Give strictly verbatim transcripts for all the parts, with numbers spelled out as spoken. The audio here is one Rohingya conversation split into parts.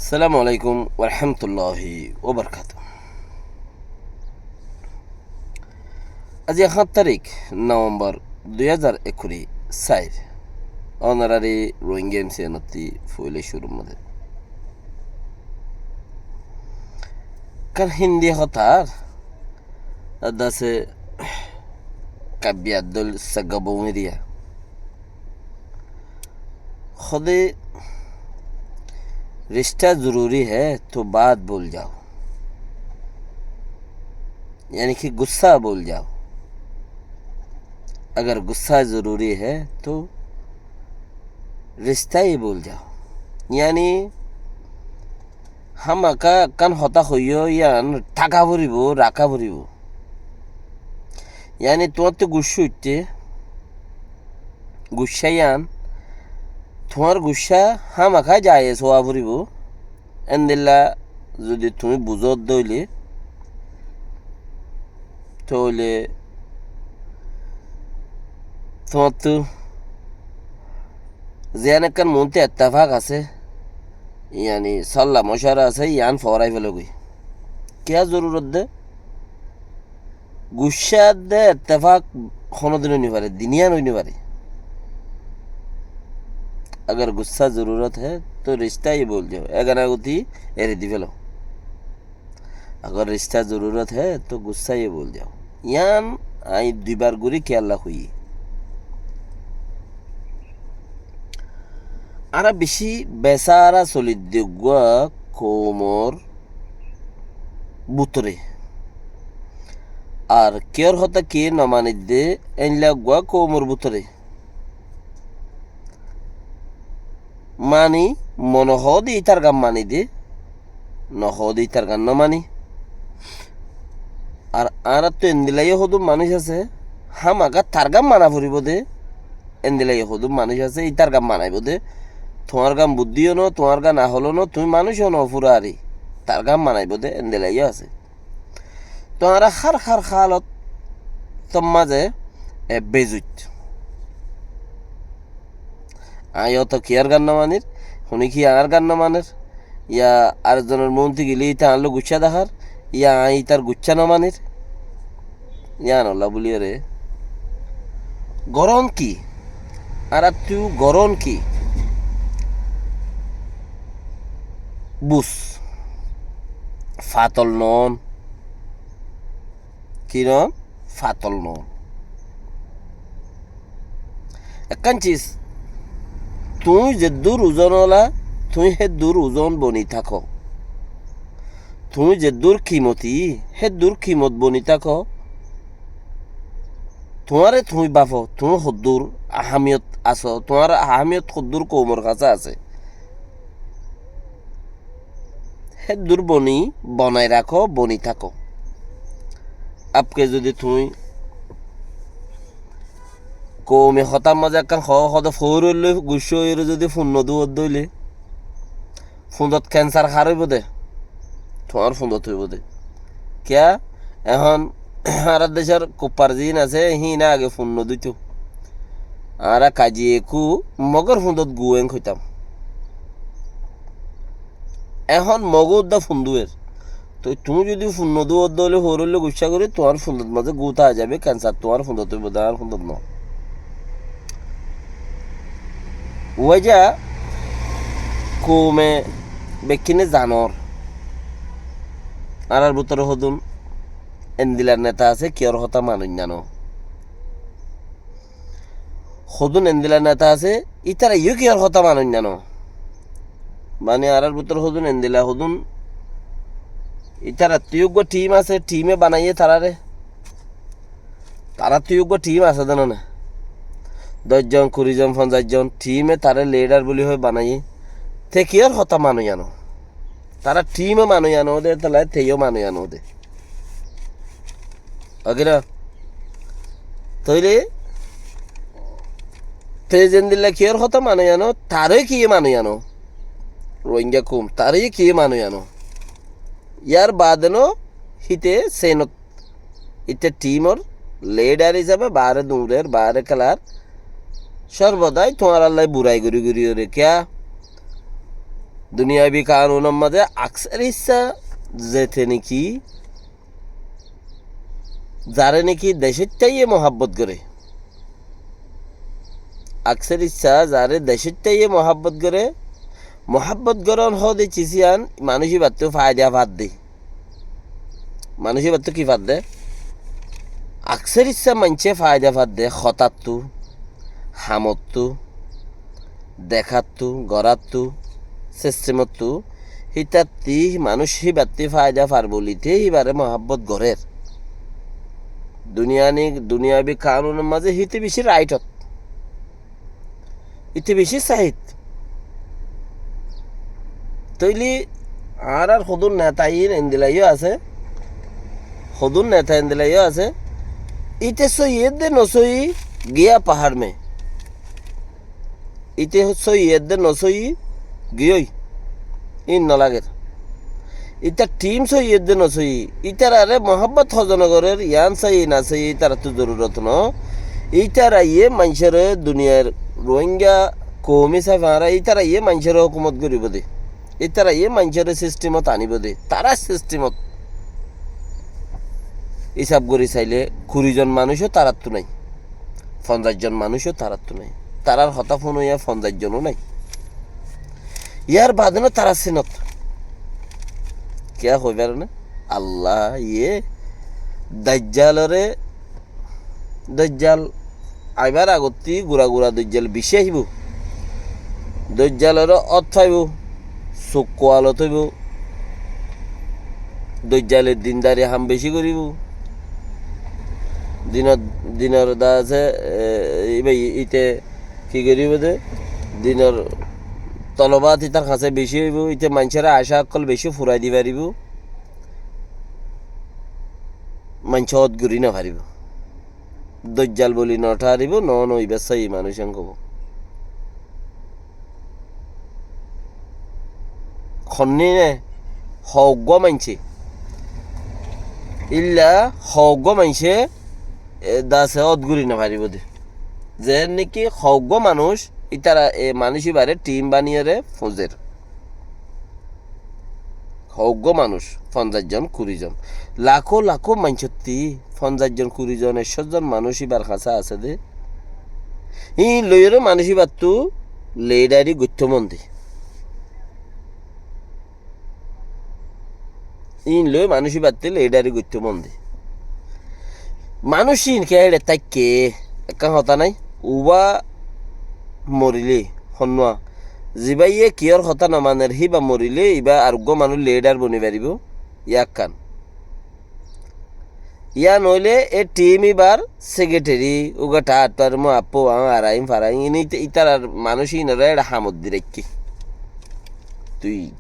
Assalamu alaikum warahmatulláhi wabarakátuhu. Aijja háñt tarík Novembor dui házar ekkuri sair. Ónorari Rohingya M C N ottú foila cúrur mazé ekkán Hindi hotár adde asé, kabiya dol saga boumiriya. Hóde, rishta zaruri hai, to baat bhul jao. Yáni ki gussa bhul jao. Agar gussa zaruri hai, to rishta hi bhul jao. Yáni hámaka ekkán hotá hoiyó, yián táka foribó, raká foribó. Yáni tuáñttú guccá uiththé, guccá yián, tuáñr guccá hámaka zayes ówa foribó. Endilla zodi tuñí buzó de óile, tóile tuáñttú ziyán ekkán muúntu ettefak asé, yáni solla mocara asé, yián foórai felogói. Kiyá zorurot de? Guccá de ettefak honodin ói no fare, duniyan ói no fare. Agar gussa zorurot hai, to rishta hi bhul jao. Egana guti eri di felo. Agar rishta zorurot hai, to gussa hi bhul jao. Yián añí duibar gorí kiyólla hoiyí. Añára bicí besára solidde uggúa koumor bútore. Ar kiyór hotá ki nomanidde, éilla uggúa koumor bútore. Mani, mone hoó de ítar gán mani de, nohoó de ítar gán nomani. Ar añárattú endilla yó hodún manúic asé, hámaka tar gán mana foribó de, endilla yó hodún manúic asé, ítar gán manaibó de. Tuáñr gán buddí yó no, tuáñr gán ahol ó no, tuñí manúic ó no furari. Tar gán manaibó de, endilla yó asé. Tuáñra hár hár hálot tor mazé, e, bezuit. Añí óto kiyór gán nomanir, hone ki añár gán nomaner, ya ar zonor muúntu gile íte añálloi guccá dahár, ya añí ítar guccá nomanir. Yíanolla bóliyoré gorón ki? Añárattú gorón ki? Bus. Fatol noón. Ki noón? Fatol noón. Ekkán cis, tuñí zeddúr uzon ola, tuñí heddúr uzon boni táko. Tuñí zeddúr kimoti, heddúr kimot boni táko. Tuáñre tuñí bafo, tuñí hoddúr ahamiyot asó, tuáñr ahamiyot hoddúr koumor hañsé asé. Heddúr boni, bonai rakó, boni táko. Abke zodi tuñí koumi hotár mazé ekkán hoó, hoóde foóroillói guccá óiyore zodi fun nodúwodde óile, fundot kensar hár óibo de, tuáñr fundot óibo de. Kiyá? Ehón añárar decór kuppar ziín asé, híine age fun nodúito. Añára kazi ekú mogór fundot guwéng hoitám. Ehón mogó udda fun dúwer. Toi tuñí zodi fun nodúwodde óile foóroillói guccá gorí, tuáñr fundot mazé gúta aizaibo, kensar tuáñr fundot óibo de, añár fundot noó. Wajá koume bekkíne zanor. Añárar bútore hodún endila neta asé, kiyór hotá manoinna noó. Hodún endila neta asé, ítara yó kiyór hotá manoinna noó. Mani añárar bútore hodún endila hodún, ítarattú yó uggúa thím asé, thíme banaiyé taráre. Tarattú yó uggúa thím asé de none. Doc zon, kuri zon, fonzaic zon, thíme taré lidar buli hoi banaiyé. Te kiyór hotá manoinna noó. Tará thíme manoinna noó de, tala te yó manoinna noó de. Agera. Tóile te zendilla kiyór hotá manoinna noó, taré kiyé manoinna noó. Rohingya koum, taré kiyé manoinna noó. Yar baade no híte senot, íte thímor lidar hísabe baáre duñrer, baáre kélar. Sorbodai tuáñrallá burai gorí gorí óre kiyá? Duniyabi kanunor mazé aksar issá zete niki, zare niki decóittaiye muhábbot goré, aksar issá zare decóittaiye muhábbot goré, muhábbot goron hóde cis iyan manúic íbattú faida fadde. Manúic íbattú ki fadde? Aksar issá maincé faida fadde hotáttú, hamottú, dekáttu, goráttu, sistemottu, hítattí manúic híbattí faida far bulité híbaré muhábbot gorér. Duniyani, duniyabi kanunor mazé híte beci raitot. Íte beci sahit. Tóile añárar hodún neta iín endila yó asé, hodún neta endila yó asé. Íte sóiyi edde nosóiyi giya pahár me. Íte sóiyi edde nosóiyi giyói. Ín nolager. Ítar thím sóiyi edde nosóiyi. Ítararé muhábbot hozone gorér, yián sóiyi nosóiyi, ítarattú zorurot no. Ítaraye maincóre duniyar Rohingya koum hísafe añára, ítaraye maincóre hókumot goríbo de. Ítaraye maincóre sistemot aníbo de. Tará sistemot hísab gorí sailé kuri zon manúicó tarattú nái. Fonzaic zon manúicó tarattú nái. Tarár hotá fúnoiya fonzaic zonó nái. Yar bade no tarár sinot. Kiyá hoibar né? Allaye Dajjaloré, Dajjal aibar agottí gura gura Dajjal beci aibó. Dajjaloré ót faibó, suk kualot óibo. Dajjale dindari ham beci goríbo. Dinor, dinor da asé, e, íba íte ki goríbo de? Dinor tolobat ítar hañsé beci óibo, íte maincór acá ókkol beci furai di faribó. Maincé ót gorí no faribó. Dajjal buli no tháribo, no, no, íba sóiyi manúic en hobo. Honnine, hoggúa maincé. Illa hoggúa maincé, e, dase ót gorí no faribó de. Ze niki hoggúa manúic, ítara, e, manúic íbare thím baniyóre fuzer. Hoggúa manúic, fonzaic zon, kuri zon. Lakó lakó maincótti fonzaic zon, kuri zon, ekcó zon manúic íbar hañsé asé de. Íin loiyóre manúic íbattú lidari goittó mon de. Íin loi manúic íbattú lidari goittó mon de. Manúic íin ke eçe táikke, ekkán hotá nái? Uba morilé, honnúa. Zibáye kiyór hotá no maner, híba morilé, íba areggúa manúic lidar boni faribó, yá ekkán. Yá noóile e thím íbar sekreteri, uga thaat farmó, appó añá araim faraim, ín íta-, ítarar manúic íinoré eçe hamot di raikké. Tui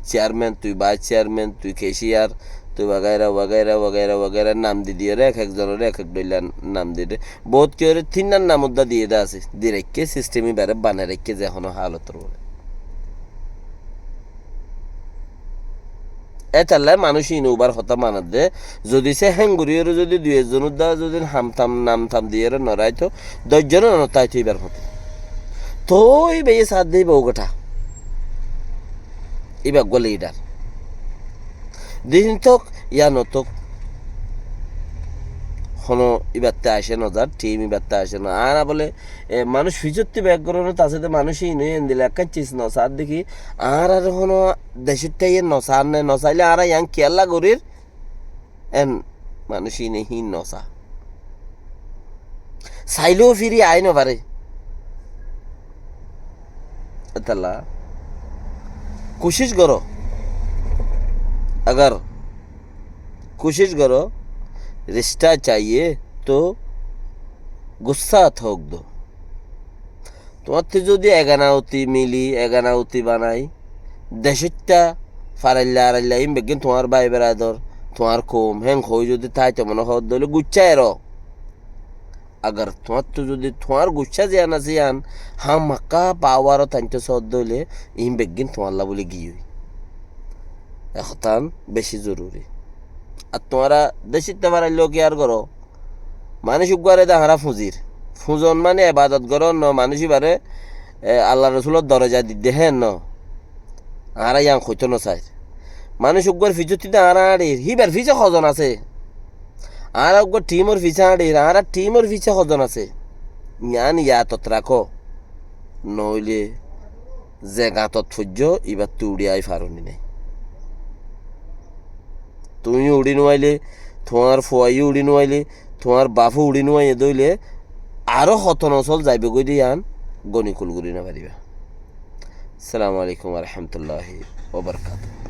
chairman, tui vice chairman, tui cashier, tui wagaira, wagaira, wagaira, wagaira nam di diyóre, ek ek zonoré ek ek dhoilla nam di de. Bout kiyóre tinnán nam udda diyé de asé, di raikké, sistem íbaré banai raikké ze honó halotor uore. Étalla manúic íin ubar hotá manadde, zodi se héng goríyore zodi dui ekzon udda zodi ham tam, nam tam diyóre noraito, doc zone notaito íbar hotá. Toi íbaye saádde íba uga tha. Íba eggúa lidar. Din tok, yá no tok. Honó íbatte aicé no zar, thím íbatte aicé no. Añára bóle, e, manúic fisotti bek gorónot asé de manúic íin ói endilla ekkán cis no saádde ki, añárare honó decót táiye no saánne, no sailé añára yián kiyólla gorír, en manúic íine híin no saá. Sailóu firi aái no faré. Étalla kucíc goró. Agar kucíc goró, rista chaiyé, to gussá thók do. Tuáñttú zodi egana uti mili, egana uti banai, decóitta farailla arailla ín beggín tuáñr bái berador, tuáñr koum, héng hoói zodi táito mone hoódde óile guccá eró. Agar tuáñttú zodi tuáñr guccá ziyán asé yían hámaká pawarot aintó soódde óile ín beggín tuáñlla bóli giyói. E hotán bicí zoruri. Ar tuáñra decóitta faraillóu kiyár goró? Manúic uggúare de añára fuñzir. Fuñzon mani ebadot gorón no, manúic íbaré, e, Allar Rosulor doroja didde héen no. Añára yián hoitó nosair. Manúic uggwar fisótti de añára añçir, híbar fisé hozon asé. Añára uggwar thimor fisé añçir, añárar thimor fisé hozon asé. Yián yadot rakó. Noóile ze gañtot foijjó, íbattú uçí ai faróni nái. Tuñí uçí nuaile, tuáñr fuaiyó uçí nuaile, tuáñr bafó uçí nuaiyé dóile, aró hoto nosol zaibogói de yián goni kul gorí nofaribá. Assalamu alaikum warahmatullahi wabarakatuh.